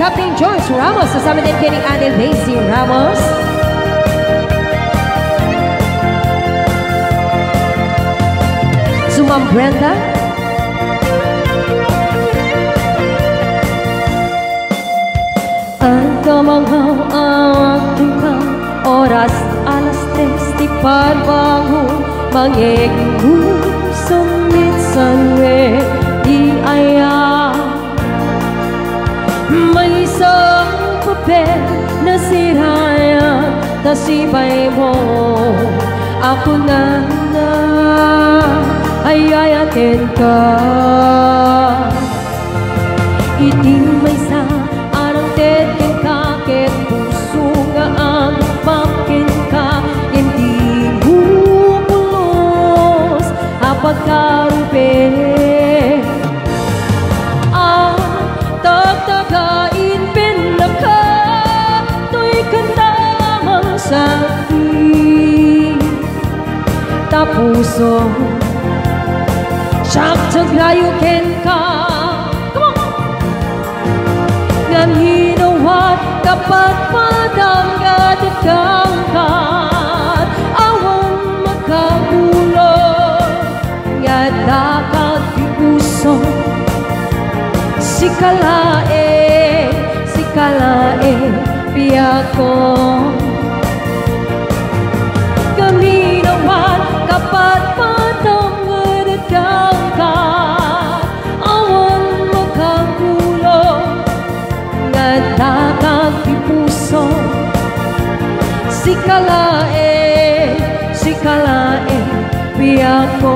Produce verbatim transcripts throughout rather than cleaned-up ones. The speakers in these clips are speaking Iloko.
Captain George Ramos, kasama din kini Ate Daisy Ramos. Sumam Brenda. Anta mangaw-awak kenka, oras alas tres ti pagbangon, mangegmo summitsan wen ti aya. Maysa a papel nasirayan, ta sipay mo a kunana, ayaya kenka. Iti maysa a nangted kenka, ket puso nga agpaken ka, indi mo pulos a pagkarupeng. A tagtagain pennaka, toy kanta a mangsakit. Ta puso, siak ti agrayo kenka. Come on! Ngem inawat, kapatpatam nga daddawka, awan makabulo. Nga adda ka ti puso, sika laeng, sika laeng, biagko. Ngem inawat, kapatpatam nga daddawka, awan makabulo. Nga adda ka ti puso, sika laeng, sika laeng, biagko.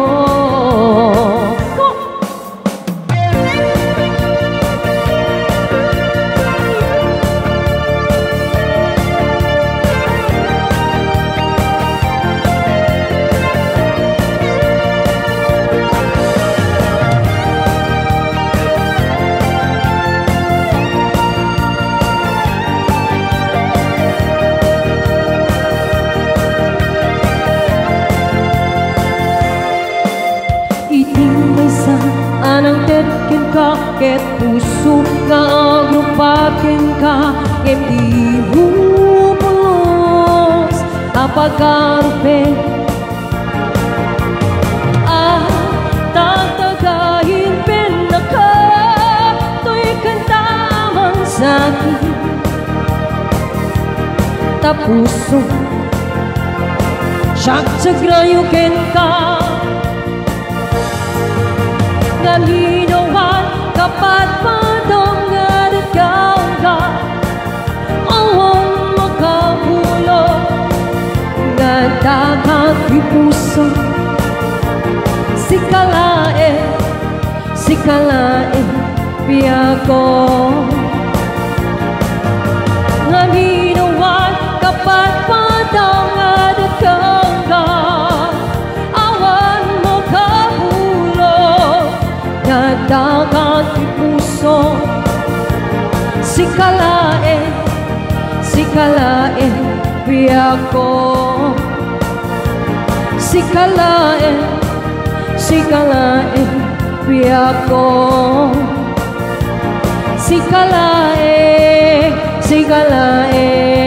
Iti maysa a nangted kenka, ket puso nga agrupa kenka, ngem di mo pulos a pagkarupeng. A tagtagain pennaka, toy kanta a mangsakit. Ta puso, siak ti agrayo kenka. Ngem inawat, kapatpatam nga daddawka, awan makabulo. Nga adda ka ti puso, sika laeng, sika laeng, biagko. Ngem inawat, kapatpatam nga daddawka, awan makabulo. Nga adda ka ti puso, sika laeng, sika laeng, biagko. Sika laeng, sika laeng, biagko. Sika laeng, sika laeng,